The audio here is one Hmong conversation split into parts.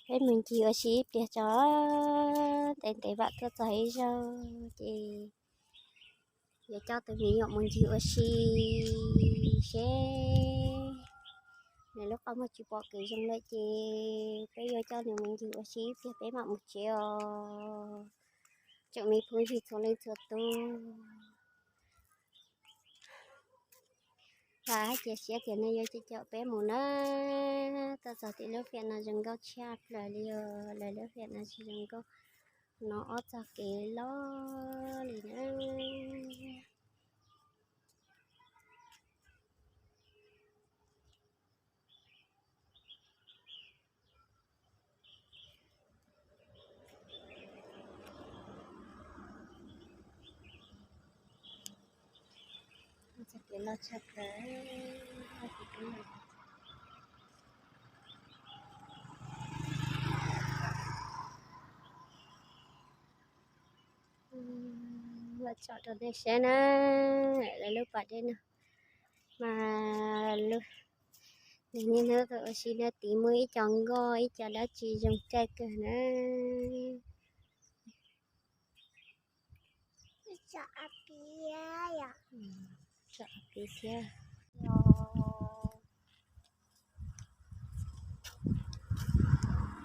Peb mus ncig ua si ib pliag tso, ntev ntev vam tuaj txog ib zaug ces yuav coj tus me nyuam mus ncig ua si seb nws lub qhov muag tsis pom kev zoo lawm ces peb yuav coj nws mus ncig ua si ib pliag peb mam mus tsev os. Tsoom me phooj ywg txhua leej txhua tus, vam hab cia siab tias nej yuav coj peb mus na. Tuaj txog tim lub fiam no zoo nkauj tshaj plaws li os, lawv lub fiam no tsis zoo nkauj no ob txog kev loj li na. Txoj kev loj tshaj plaws. Ua tsom rau nej saib na, lawv lub pas dej no mas lub, nws niaj hnub tuaj ua si na, tid muaj ib co nkoj ib co dab tsi zoo caij kawg na. Tsom piv thiab.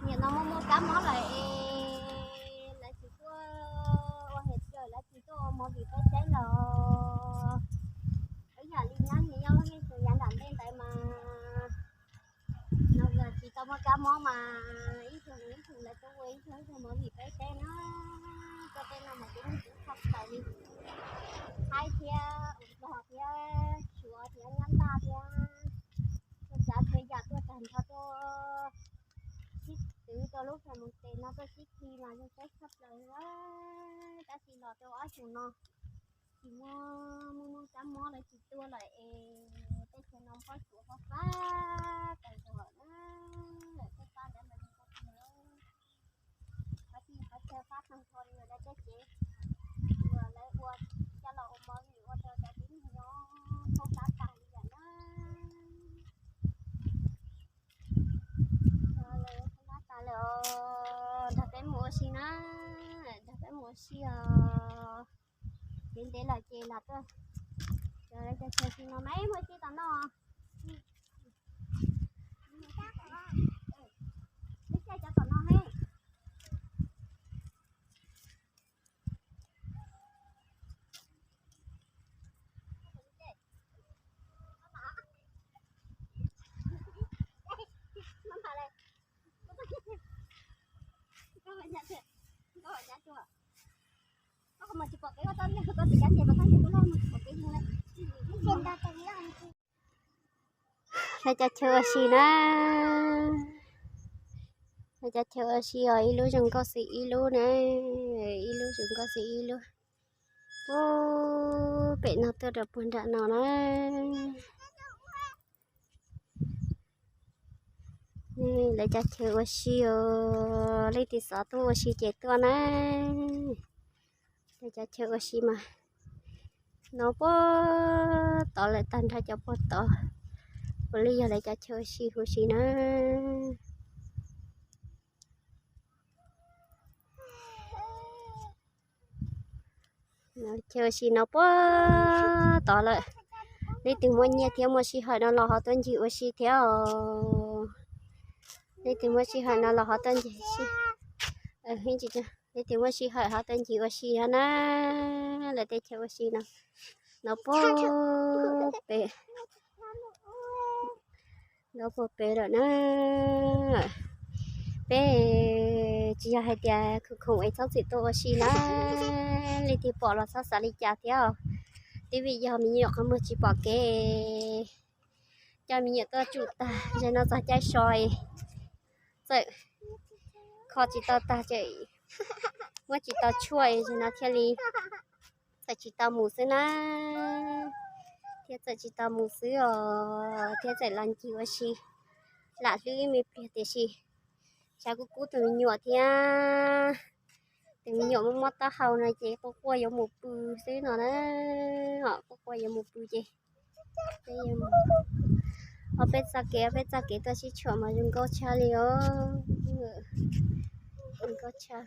Nim no muaj muaj kab mob lawm es lawv tsis tuaj ua hiav txwv, lawv tsis tuaj ua movie peb saib lawm. Ib yam li nyob nyob nej tus yav nram ntej ntawd mas no tsis tau muaj kab mob mas ib tug ib tug lawv tuaj ua ib tug ib tug movie peb saib na. Tuaj tej no mas tsis muaj tsis txhob txhais li. Thaib thiab Nplog thiab Suav thiab Nyab Laj thiab tuaj tsav txhua yam tuaj tag nrho tuaj sib twv rau lub fam mus tes no tuaj sib khi mas zoo teb tshaj plaws. Tab sis los rau ob xyoos no tsis muaj muaj muaj kab mob lawv tsis tuaj lawm es tej chaw no pob tsuas fab fab tas zog na. Lawm tej pab ntawd mas zoo kawg kiag. Qhov txhia qhov chaw fab tag nrho li lawv tej cev uas lawv ua coj los ua movie ua rau cov tib neeg nyob khaub hlab tag li lawm na. Khaub hlab tas lawm os, nrog peb mus ua si na, nrog peb mus ua si os. Ntev ntev lawm ces lam tuaj. Cov chaw si no mas muaj tib tom no. Lub caij cov tom no he. Lawv cov chaw ua si na, lawv cov chaw ua si os, ib lub zoo nkauj xwb ib lub na, ib lub zoo nkauj xwb ib lub. Ub, pem no tuaj rau puag nram no na. Lawv cov chaw ua si os, leej twg xav tuaj ua si ces tuaj na. Lawv cov chaw ua si mas no puag tod lawm, tag nrho cov puag tod puav leej yog lawv cov chaw ua si huv si na. Chaw ua si no puag tod lawm. Leej twg muaj nyiaj thiab muaj sij hawm no los ho tuaj ncig ua si thiab os. Leej twg muaj sij hawm no los ho tuaj ncig, leej twg muaj sij hawm ho tuaj ncig ua si thiab na. Lawv tej chaw ua si no, no puag pem, no puag pem lawm na. Peb tsis yog hais tias khoom khoom es txhob txwm tuaj ua si na, leej twg pom los txhob xav li cas thiab os. Twb vim yog me nyuam qhov muag tsis pom kev, coj me nyuam tuaj tsum tag, zaum no txog caij so txawm kho tsis tau tag, txawm muab tsis tau tshuaj, zaum no thiaj li txawm tsis tau mus xwb na, thiab txawm tsis tau mus xwb os, thiab txawm los ncig ua si lam hlwb me pliag tiam sis tshav kub kub tus me nyuam thiab tus me nyuam muaj mob taub hau no ces quaj quaj yuav mus pw xwb no na, quaj quaj yuav mus pw ces peb yuav mus Ob peb txoj kev, ob peb txoj kev tuaj sib tshuam mas zoo nkauj tshaj li os. Zoo nkauj tshaj.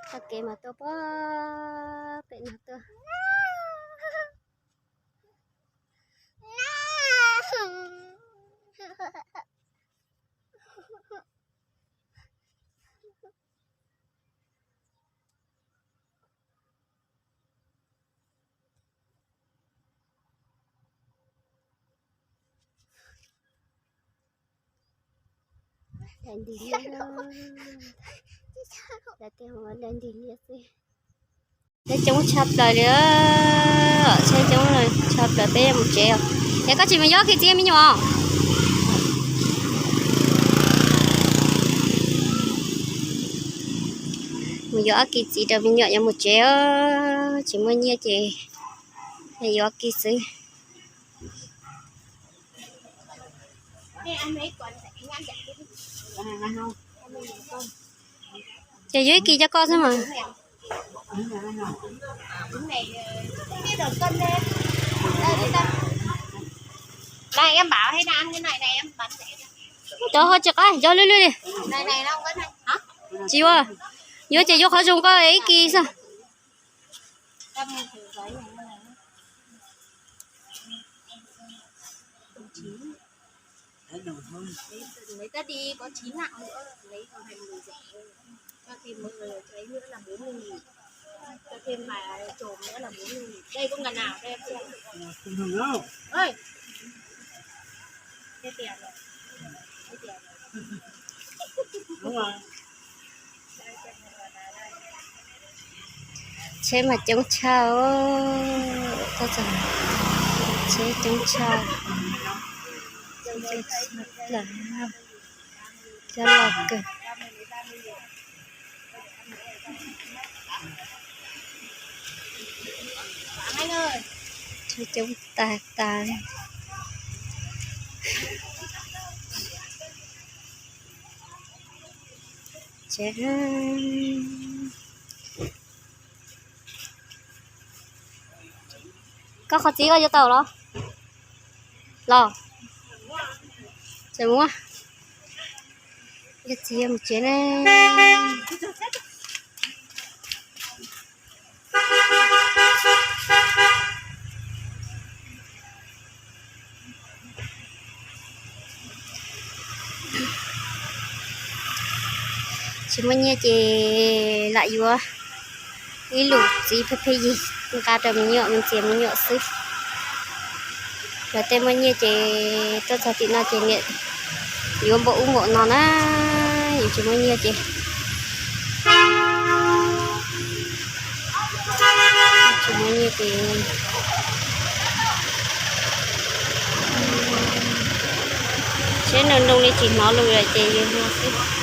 Txoj kev mas tuaj puag pem no tuaj. Daim ntig liab, daim tiaj hauv daim ntig liab xwb. Tsheb coob tshaj plaws li, tsheb coob tshaj plaws peb mus tsev os. Es koj tsis mus yuav kiag txiv me nyuam? Mus yuav ob kiv txiv rau me nyuam yuav mus tsev os, tsis muaj nyiaj ces yuav ob kiv xwb. Ces yuav ib kis coj koj xwb mas. Cov ho tsis qab, cov lwj lwj li. Tsis ua, yuav ces yuav qhov zoo koj ib kis xwb. Lấy ra đi, có chín nặng nữa, lấy còn thành mười rẻ. Cho thêm một người, cho anh nữa là bốn mươi nghìn. Cho thêm bà trộm nữa là bốn mươi nghìn. Đây có ngần nào cho em xem. Ơi. Hết tiền rồi. Hết tiền rồi. Đúng rồi. Tsheb mas coob tshaj, tsheb coob tshaj, coob tshaj plaws, coob los kawg. Tsheb coob tag tag. Tsev. Koj qhov txiv koj yuav tau los? Los. Tseem muab. Yog txiv mus tsev ne. Tsis muaj nyiaj ces lam yuav ib lub txiv pheej pheej yig nqa rau me nyuam, me ntxhais me nyuam xwb. Lawv tej muaj nyiaj ces tuaj txog tim no ces niam yuav npaum ub npaum no na, yus tsis muaj nyiaj ces, tsis muaj nyiaj ces tsheb nroo nroo li tsis hnov lus lawm ces yus hu xwb.